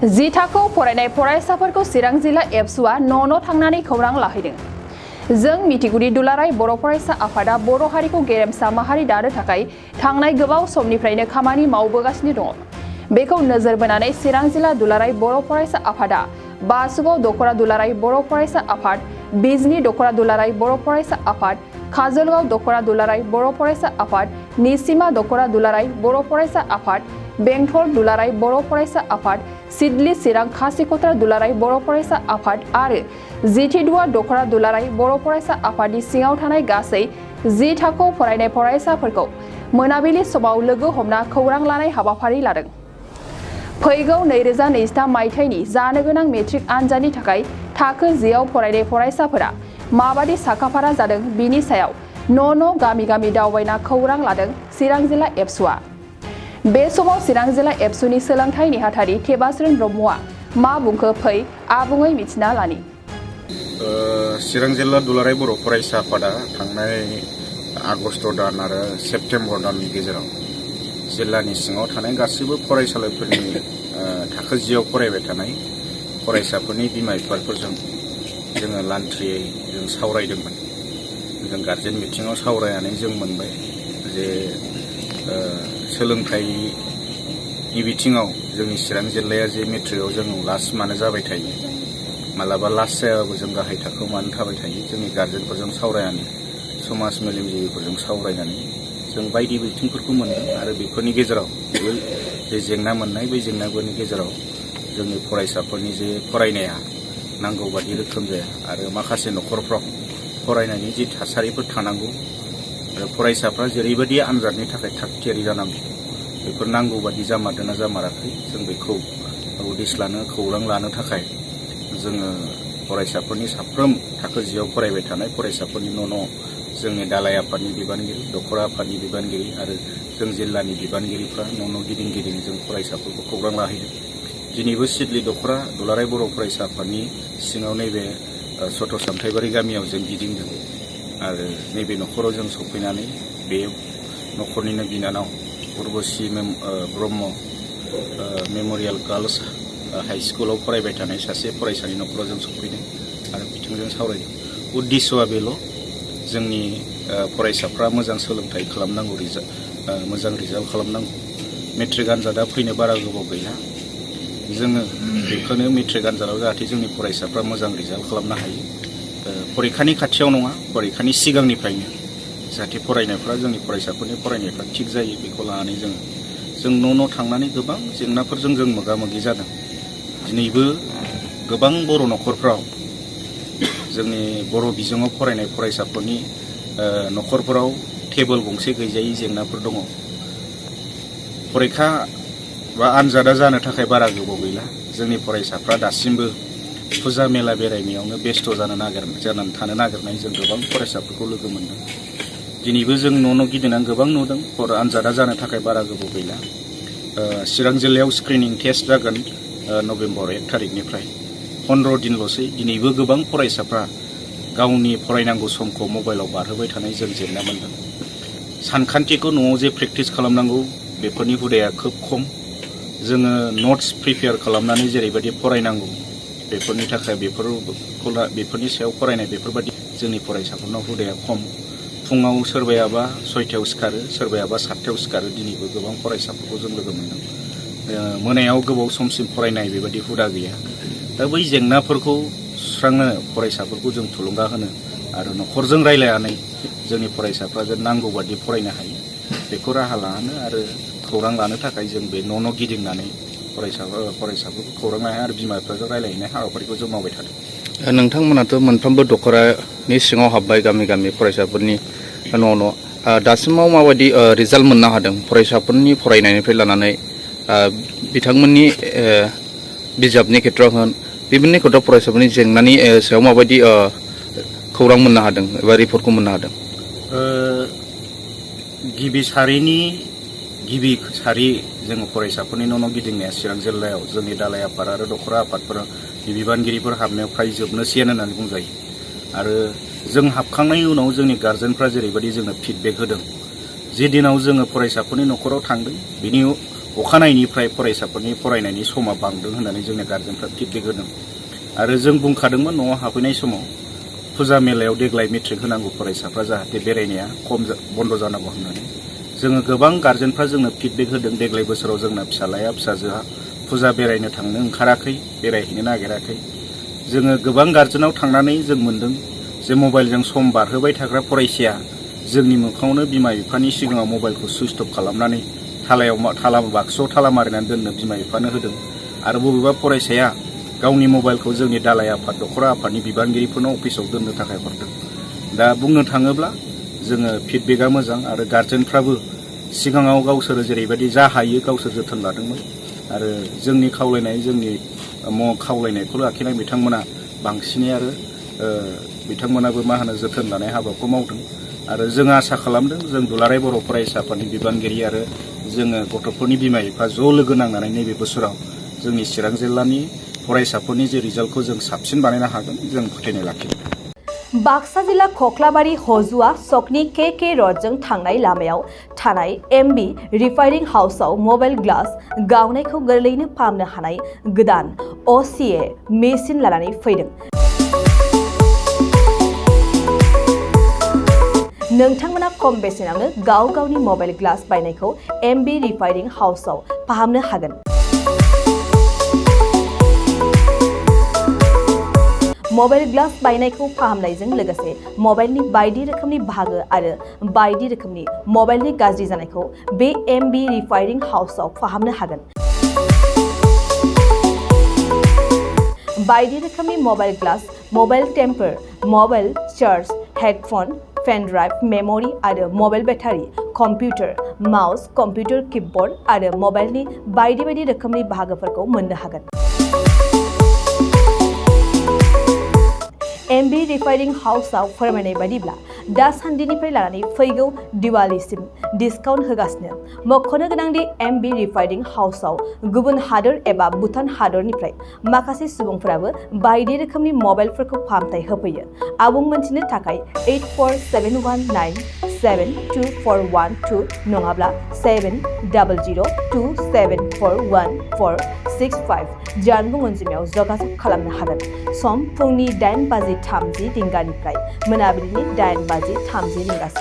जि थाखोआव फरायनाय फरायसाफोरखौ चिरां जिल्ला एबसुआ न' थांनानै खौरां लाहैदों। जों मिथिगौदि दुलाराय बर' फरायसा आफादा बर' हारिखौ गेरेमसा माहारि दानो थाखाय थांनाय गोबाव समनिफ्रायनो खामानि मावबोगासिनो दङ। बेखौ नोजोर बोनानै चिरां जिल्ला दुलाराय बर' फरायसा आफादा बासुगाव दखरा दुलाराय बर' फरायसा आफाद, बिजनी दखरा दुलाराय बर' फरायसा आफाद, काजलगाव दखरा दुलाराय बर' फरायसा आफाद, निसिमा दखरा दुलाराय बर' फरायसा आफाद, बेंटल दुलाराय बर' फरायसा आफाद, सिडली चिरां खासिकत्रा दुलाराय बर' फरायसा आफाद आरो जिथिदुवा दखरा दुलाराय बर' फरायसा आफादनि सिङाव थानाय गासै 10 थाखोआव फरायनाय फरायसाफोरखौ मोनाबिलि समाव लोगो हमना खौरां लानाय हाबाफारि लादों। फैगौ 2023 मायथाइनि जानो गोनां मेट्रिक आनजादनि थाखाय थाखो 10आव फरायनाय फरायसाफोरा माबादि साखाफारा जादों बिनि सायाव न' गामि गामि दावबायना खौरां लादों चिरां जिल्ला एबसुआ। बे समाव चिरां जिल्ला एबसुनि सोलोंथाइ नेहाथारि थेबास्रोन ब्रह्मआ मा बुंखो फै आबुङै मिथिना लानि। चिरां जिल्ला दुलाराय बर' फरायसा आफादा थांनाय आगस्ट दान आरो सेप्तेम्बर दाननि गेजेराव जिल्लानि सिङाव थानाय गासैबो फरायसालिफोरनि थाखो 10आव फरायबाय थानाय फरायसाफोरनि बिमा बिफाफोरजों जोङो लान्थ्रियै जों सावरायदोंमोन। जों गार्जेन मिटिङाव सावरायनानै जों मोनबाय जे सोलोंथाइनि बिथिङाव जोंनि चिरां जिल्लाया जे मेट्रिकआव जों लास्ट मानो जाबाय थायो, मालाबा लास्ट जायाबाबो जों गाहाय थाखोआव मानो थाबाय थायो, जोंनि गार्जेनफोरजों सावरायनानै समाज मेलेमजिबिफोरजों सावरायनानै जों बायदि बिथिंफोरखौ मोनदों आरो बेफोरनि गेजेराव जे जेंना मोननाय बै जेंनाफोरनि गेजेराव जोंनि फरायसाफोरनि जे फरायनाया नांगौ बादि रोखोम जाया आरो माखासे न'खरफ्राव फरायनायनि जि थासारिफोर थानांगौ आरो फरायसाफ्रा जेरैबायदि आनजादनि थाखाय थागथियारि जानांगौ बेफोर नांगौ बादि जामारदोंना जामाराखै जों बेखौ उदिस लानो खौरां लानो थाखाय जोङो फरायसाफोरनि साफ्रोम थाखो 10आव फरायबाय थानाय फरायसाफोरनि न' जोंनि दालाय आफादनि बिबानगिरि, दखरा आफादनि बिबानगिरि आरो जों जिल्लानि बिबानगिरिफ्रा न' गिदिं गिदिं जों फरायसाफोरखौ खौरां लाहैदों। दिनैबो सिडली दखरा दुलाराय बर' फरायसा आफादनि सिङाव नैबे सथ' सामथाइबारि गामियाव जों गिदिंदों आरो नैबे न'खराव जों सफैनानै बे न'खरनिनो बिनानाव Urvashi Brahma memorial girls high स्कुलाव फरायबाय थानाय सासे फरायसानि न'खराव जों सफैदों आरो बिथांजों सावरायदों। उद्देश्यआ बेल' जोंनि फरायसाफ्रा मोजां सोलोंथाइ खालामनांगौ, मोजां रिजाल्ट खालामनांगौ। मेट्रिक आनजादा फैनो बारा गोबाव गैला। जोङो बेखौनो मेट्रिक आनजादाव जाहाथे जोंनि फरायसाफ्रा मोजां रिजाल्ट खालामनो हायो। फरिखानि खाथियाव नङा, फरिखानि सिगांनिफ्रायनो जाहाथे फरायनायफ्रा जोंनि फरायसाफोरनि फरायनायफ्रा थिग जायो बेखौ लानानै जों न' थांनानै गोबां जेंनाफोरजों जों मोगा मोगि जादों। दिनैबो गोबां बर' न'खरफ्राव जोंनि बर' बिजोङाव फरायनाय फरायसाफोरनि न'खरफोराव टेबोल गंसे गैजायै जेंनाफोर दङ। फरिखा बा आनजादा जानो थाखाय बारा गोबाव गैला। जोंनि फरायसाफ्रा दासिमबो फुजा मेला बेरायनायावनो बेस्थ' जानानै थानो नागिरनाय जों गोबां फरायसाफोरखौ लोगो मोनदों। दिनैबो जों न' गिदिंनानै गोबां नुदों आनजादा जानो थाखाय बारा गोबाव गैला। चिरां जिल्लायाव स्क्रिनिं टेस्ट जागोन नभेम्बर 1 थारिखनिफ्राय 15 दिनल'सै। दिनैबो गोबां फरायसाफ्रा गावनि फरायनांगौ समखौ मबाइलाव बारहोबाय थानाय जों जेंना मोनदों। सानखान्थिखौ न'आव जे प्रेक्टिस खालामनांगौ बेफोरनि हुदाया खोब खम। जोङो नट्स प्रिपेयार खालामनानै जेरैबायदि फरायनांगौ बेफोरनि थाखाय बेफोरनि सायाव फरायनाय बेफोरबायदि जोंनि फरायसाफोरनाव हुदाया खम। फुङाव सोरबायाबा 6टायाव सिखारो, सोरबायाबा 7टायाव सिखारो। दिनैबो गोबां फरायसाफोरखौ जों लोगो मोनदों। मोनायाव गोबाव समसिम फरायनाय बेबायदि हुदा गैया। दा बै जेंनाफोरखौ सुस्रांनो फरायसाफोरखौ जों थुलुंगा होनो आरो न'खरजों रायलायनानै जोंनि फरायसाफ्रा जे नांगौ बादि फरायनो हायो बेखौ राहा लानो आरो खौरां लानो थाखाय जों बे न' गिदिंनानै फरायसाफोरखौ खौरां लानाय आरो बिमा बिफाजों रायलायनाय हाबाफारिखौ जों मावबाय थादों। नोंथांमोनाथ' मोनफ्रोमबो दखरानि सिङाव हाबबाय गामि गामि फरायसाफोरनि न' दासिमाव माबायदि रिजाल्ट मोननो हादों फरायसाफोरनि फरायनायनिफ्राय लानानै बिथांमोननि बिजाबनि खेथ्रआव होन बिभिन्न खेथ्रआव फरायसाफोरनि जेंनानि सायाव माबायदि खौरां मोननो हादों एबा रिपर्टखौ मोननो हादों? गिबि सारि जोङो फरायसाफोरनि न' गिदिंनाया चिरां जिल्लायाव जोंनि दालाय आफाद आरो दखरा आफादफोरा बिबानगिरिफोर हाबनायाव फ्राय जोबनोसैयानो होननानै बुंजायो। आरो जों हाबखांनायनि उनाव जोंनि गार्जेनफ्रा जेरैबायदि जोंनो फिडबेक होदों, जे दिनाव जोङो फरायसाफोरनि न'खराव थांदों बिनि अखानायनिफ्राय फरायसाफोरनि फरायनायनि समा बांदों होननानै जोंनि गार्जेनफ्रा फिडबेक होदों आरो जों बुंखादोंमोन न'आव हाबफैनाय समाव फुजा मेलायाव देग्लाय मेट्रिक होनांगौ फरायसाफ्रा जाहाथे बेरायनाया खम बन्द' जानांगौ होननानै जोङो गोबां गार्जेनफ्रा जोंनो फिडबेक होदों देग्लाय बोसोराव जोंना फिसालाया फिसाजोआ फुजा बेरायनो थांनो ओंखाराखै बेरायहैनो नागिराखै जोङो गोबां गार्जेनाव थांनानै जों मोन्दों जे मबाइलजों सम बारहोबाय थाग्रा फरायसाया जोंनि मोखाङावनो बिमा बिफानि सिगाङाव मबाइलखौ सुइच अफ खालामनानै बाक्सुआव ताला मारिनानै दोननो बिमा बिफानो होदों आरो बबेबा फरायसाया गावनि मबाइलखौ जोंनि दालाय आफाद दखरा आफादनि बिबानगिरिफोरनाव अफिसाव दोननो थाखाय हरदों दा बुंनो थाङोब्ला जोङो फिडबेकआ मोजां आरो गार्जेनफ्राबो सिगाङाव गावसोरो जेरैबायदि जा हायो गावसोर जोथोन लादोंमोन आरो जोंनि खावलायनायखौ लाखिनाय बिथांमोना बांसिनै आरो बिथांमोनाबो जोथोन लानाय हाबाखौ मावदों आरो जों आसा खालामदों जों दुलाराय बर' फरायसा आफादनि बिबानगिरि आरो जोङो गथ'फोरनि बिमा बिफा ज' लोगो नांनानै नैबे बोसोराव जोंनि चिरां जिल्लानि फरायसाफोरनि जे रिजाल्टखौ जों साबसिन बानायनो हागोन जों फोथायनाय लाखिदों। बाक्सा जिल्ला खख्लाबारि हजुआ सकनि के रडजों थांनाय लामायाव थानाय एमबि रिफाइनिं हाउसआव मबाइल ग्लास गावनायखौ गोरलैयैनो फाहामनो हानाय गोदान OCA मेसिन लानानै फैदों। नोंथांमोना खम बेसेनावनो गावनि मबाइल ग्लास बायनायखौ एमबि रिफाइनिं हाउसआव फाहामनो हागोन। मबाइल ग्लास बायनायखौ फाहामनायजों लोगोसे मबाइलनि बायदि रोखोमनि बाहागो आरो बायदि रोखोमनि मबाइलनि गाज्रि जानायखौ बे एमबि रिफाइनिं हाउसआव फाहामनो हागोन। बायदि रोखोमनि mobile glass, mobile temper, mobile charge, headphone, pen drive, memory आरो mobile battery, computer, mouse, computer keyboard आरो मबाइलनि बायदि रोखोमनि बाहागोफोरखौ मोननो हागोन। एमबि रिफाइनिं हाउसआव फोरमायनाय बायदिब्ला दासान्दिनिफ्राय लानानै फैगौ दिवालीसिम डिसकाउन्ट होगासिनो। मख'नो गोनांदि एमबि रिफाइनिं हाउसआव गुबुन हादोर एबा भुटान हादरनिफ्राय माखासे सुबुंफोराबो बायदि रोखोमनि मबाइलफोरखौ फाहामथाय होफैयो। आबुं मोनथिनो थाखाय 8471972412 नङाब्ला 7002741465 जानबुं अनजिमायाव जगाजग खालामनो हागोन। सम फुंनि 8:30 रिंगानिफ्राय मोनाबिलिनि 8:30 रिंगासिम।